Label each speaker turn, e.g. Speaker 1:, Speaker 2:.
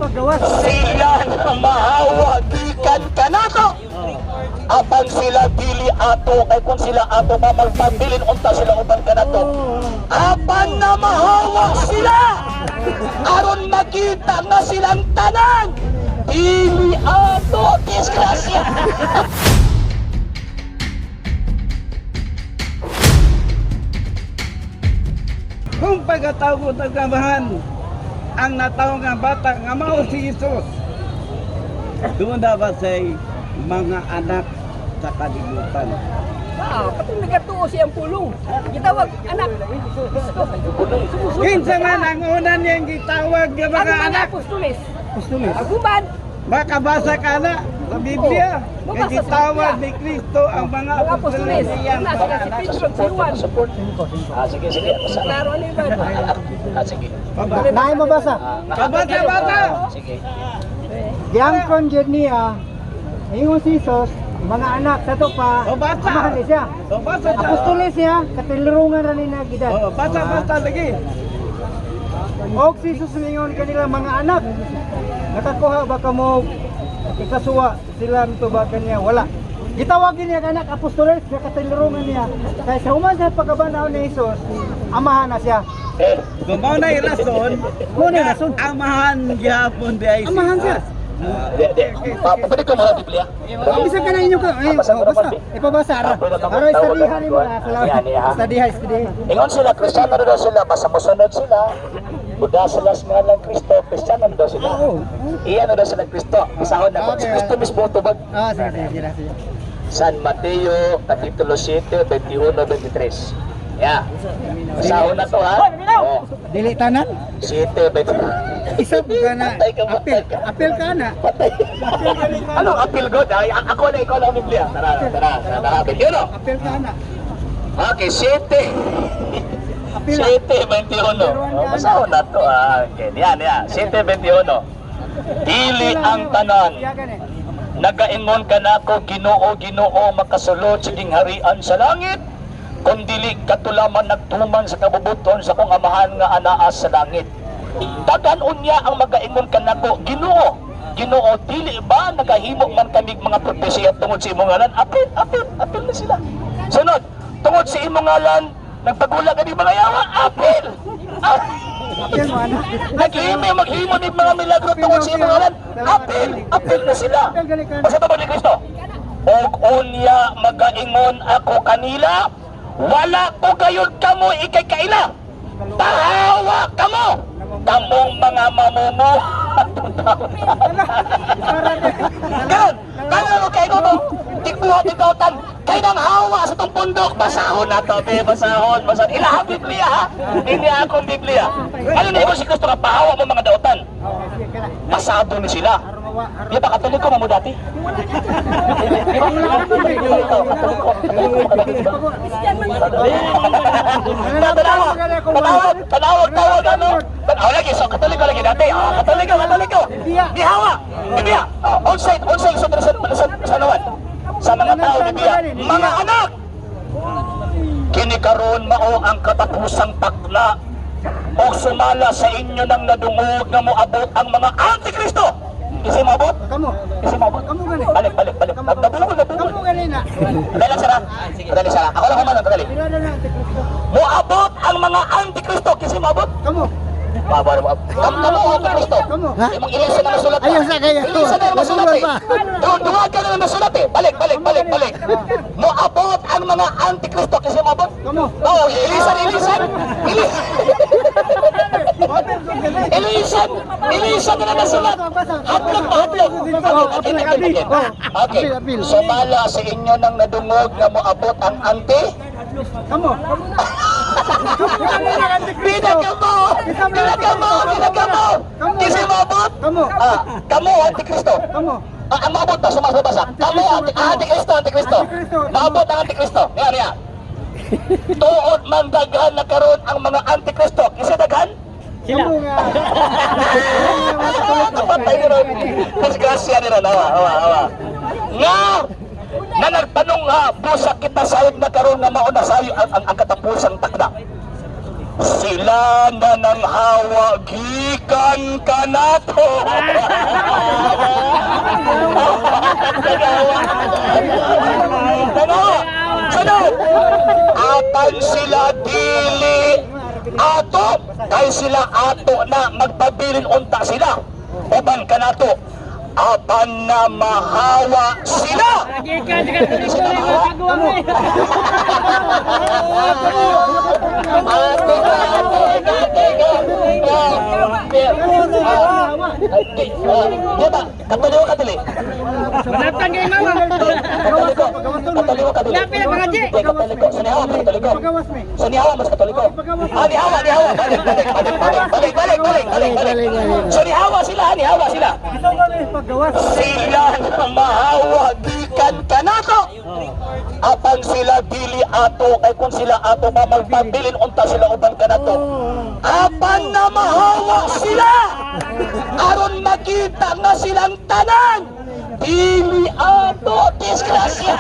Speaker 1: paggawas.
Speaker 2: Sila na mahawa gikan kanato. Apan sila dili ato, kay kung sila ato mamagpabilin unta sila uban kanato. Apan na mahawa sila aron makita nga silang tanan dili ato, disgrasya.
Speaker 3: Kung pagkatawag og amahan, ang natawo nga bata nga mao si Jesus. Doon dapat say mga anak sa kalibutan.
Speaker 4: Ah, katong nagatuo siyang pulong. Gitawag anak. Sumusunod.
Speaker 3: Kinsa man ang una niyang gitawag nga
Speaker 4: Ang
Speaker 3: mga
Speaker 4: mga
Speaker 3: anak?
Speaker 4: apostoles.
Speaker 3: Apostoles.
Speaker 4: Aguman,
Speaker 3: Makabasa ka na sa Biblia.
Speaker 4: Oo,
Speaker 3: Nga
Speaker 4: mabasa sa
Speaker 3: gitawag
Speaker 4: Biblia.
Speaker 3: ni Kristo ang mga
Speaker 4: mga apostoles.
Speaker 3: apostoles niyang
Speaker 4: Una
Speaker 3: mga
Speaker 4: sila si
Speaker 3: anak.
Speaker 4: Pedro at si Juan.
Speaker 2: Ah, sige, sige. Basta.
Speaker 4: Klaro ano yun ba?
Speaker 2: Ah, sige.
Speaker 1: Naay mabasa.
Speaker 3: Kabasa, basa!
Speaker 2: Sige.
Speaker 1: Giangkon jud niya ingon si Jesus, mga anak sa to pa.
Speaker 3: O, basa.
Speaker 1: Amahan ni siya.
Speaker 3: O, basa siya.
Speaker 1: Apostoles siya, katilurungan ra ni nagidad.
Speaker 3: O, basa, basa, lagi.
Speaker 1: Og si Jesus ningon kanila mga anak, nakakuha ba kamo ikasuwa sila mituba kaniya? Wala. Gitawagin niya ang anak apostoles, nga katilurungan niya. Kay sa human sa pagkabanhaw ni Jesus, amahan na siya.
Speaker 2: Eh,
Speaker 3: Kung mao na rason,
Speaker 1: Mao na rason.
Speaker 3: Amahan gihapon di ay si
Speaker 1: Amahan siya.
Speaker 2: di, di. Ah, pwede ko mga Biblia?
Speaker 1: Bisa ka na inyo ka. Ay,
Speaker 2: Basa
Speaker 1: oh,
Speaker 2: ko na,
Speaker 1: basta.
Speaker 2: Palbi.
Speaker 1: Ipabasa ra.
Speaker 2: Ah, pwede ka
Speaker 1: Aroy
Speaker 2: magtawag
Speaker 1: studyhan
Speaker 2: ng
Speaker 1: nimo
Speaker 2: Juan.
Speaker 1: na salamat.
Speaker 2: Yan, yan.
Speaker 1: Studyhan, studyhan.
Speaker 2: Ingon sila, Kristiyano na daw sila, basta mosunod sila. Buda sila sa ngalan Kristo, Kristiyano na daw sila.
Speaker 1: Oo.
Speaker 2: Iyan na daw sila Kristo. Basahon na ko. Si
Speaker 1: Okay.
Speaker 2: Kristo mismo tubag.
Speaker 1: Ah, sige, sige, sige, sige.
Speaker 2: San Mateo, Kapitulo 7, 21, 23. Yeah. Basahon na to, ha? Oh,
Speaker 1: Dili tanan.
Speaker 2: 7, 21.
Speaker 1: Isa ka na.
Speaker 2: Patay ka,
Speaker 1: Apil,
Speaker 2: patay ka.
Speaker 1: apil ka na.
Speaker 2: Patay. Anong appeal God? Ay, ako na, ikaw na ang Biblia. Tara, tara, tara, tara. 21.
Speaker 1: Apil ka na.
Speaker 2: Okay, 7.
Speaker 1: Apil.
Speaker 2: 7:21. Oh, basahon na to. Ah, okay. Yan, yan. 7:21. Dili ang tanan.
Speaker 1: Iya gani.
Speaker 2: Nagaingon ka nako, Ginoo, Ginoo, makasulod sa gingharian sa langit. Kung dili katulaman nagtuman sa kabubuton sa kong amahan nga anaa sa langit. Dagan unya ang magaingon ka nako, Ginoo, Ginoo, dili ba nagahimo man kami mga propesiya tungod sa imong ngalan? Apil, apil, apil na sila. Sunod, tungod sa imong ngalan, nagpagula kami mga yawa, apil! Apil!
Speaker 1: Apil mo ana.
Speaker 2: Naghimo, maghimo ni mga milagro tungod sa imong ngalan. Apil, apil na sila. Basta ba ni Kristo? Og unya magaingon ako kanila, wala ko gayon kamo ikay kaila. Pahawa kamo, kamong mga mamumuhat. Ganon, kano kay mo, tikbuhat ikaw tan, kay nang hawa sa tong pundok, basahon na to, be, basahon, basahon. Ilaha Biblia, ha? Hindi akong Biblia. Ano na si Kristo nga pahawa mo mga dautan?
Speaker 1: Oh, sige ka na.
Speaker 2: Pasado ni sila.
Speaker 1: Aron mawa, aron.
Speaker 2: Di ba Katoliko mo dati? Di ba? Ikaw, Katoliko, Katoliko ka dati, di ba?
Speaker 4: Christian man yun.
Speaker 2: Tanawa, tanawa, tanawa, tawag, ano? Tanawa lagi, so Katoliko lagi dati. Ah, Katoliko, Katoliko. Gihawa, Gibiya. Ah, onside, onside sa nawan. Sa mga tao Gibiya. Mga anak! Kini karon mao ang katapusang takna o sumala sa inyo nang nadungog nga moabot ang mga antikristo. Kasi moabot?
Speaker 1: Kamo.
Speaker 2: Kasi moabot?
Speaker 1: Kamo gani.
Speaker 2: Balik, balik, balik.
Speaker 1: Kamo.
Speaker 2: Nabungol, nabungol.
Speaker 1: Kamo gani na.
Speaker 2: Dali lang, sara. Dali, sara. Ako lang kumanan, dali.
Speaker 1: Pila na lang Antikristo.
Speaker 2: Moabot ang mga antikristo. Kasi moabot?
Speaker 1: Kamo.
Speaker 2: Mabaro, mabaro. Kamo, antikristo.
Speaker 1: Kamo.
Speaker 2: Imong ilisa na masulat.
Speaker 1: Ayaw sa kaya.
Speaker 2: Ilisa na masulat eh.
Speaker 1: Pa.
Speaker 2: Duwag ka na masulat eh. Balik, balik, balik, balik. Moabot ang mga antikristo. Kasi moabot?
Speaker 1: Kamo.
Speaker 2: Oo, ilisan, ilisan. Ilisan. Ilisan na nasulat. Hadlok pa, hadlok. Okay, okay, okay, okay. Okay. Sumala sa inyo nang nadungog nga moabot ang anti.
Speaker 1: Kamo.
Speaker 2: Pila ka mo! Pila ka mo! Pila ka mo! Kasi moabot?
Speaker 1: Kamo.
Speaker 2: Ah, kamo antikristo.
Speaker 1: Kamo.
Speaker 2: Ah, ang maabot ta, sumasabasa. Kamo antikristo, antikristo.
Speaker 1: Antikristo.
Speaker 2: Maabot ang antikristo. Yan, yan. Tuod man daghan na karon ang mga antikristo. Kasi daghan?
Speaker 1: Sila. Kamo nga.
Speaker 2: Kapatay ni ron. Disgrasya ni ron. Awa, awa, awa. Nga! Na nagtanong nga, busa kita sayod na karon nga mauna sayo ang katapusang takda. Sila na nang hawa gikan kanato. Tanawa! Sunod! Apan sila dili ato, kay sila ato na magpabilin unta sila uban kanato, apan na mahawa sila. Dili sila mahawa. Ate ka, ate ka, ate ka. Di ba? Katoliko ka dili?
Speaker 4: Manatang kay mama.
Speaker 2: Katoliko. Katoliko ka dili? Di, Katoliko. Sa nihawa, mas Katoliko.
Speaker 1: Pagawas mi.
Speaker 2: Sa nihawa, mas Katoliko. Ah, nihawa, nihawa. Balik, balik, balik, balik, balik, balik, balik, balik, balik. So nihawa sila, nihawa sila.
Speaker 1: Gusto ko ni paggawas.
Speaker 2: Sila na mahawa gikan kanato. Apan sila dili ato, kay kung sila ato pa magpabilin unta sila uban kanato. Apan na mahawa sila aron makita nga silang tanan dili ato, disgrasya.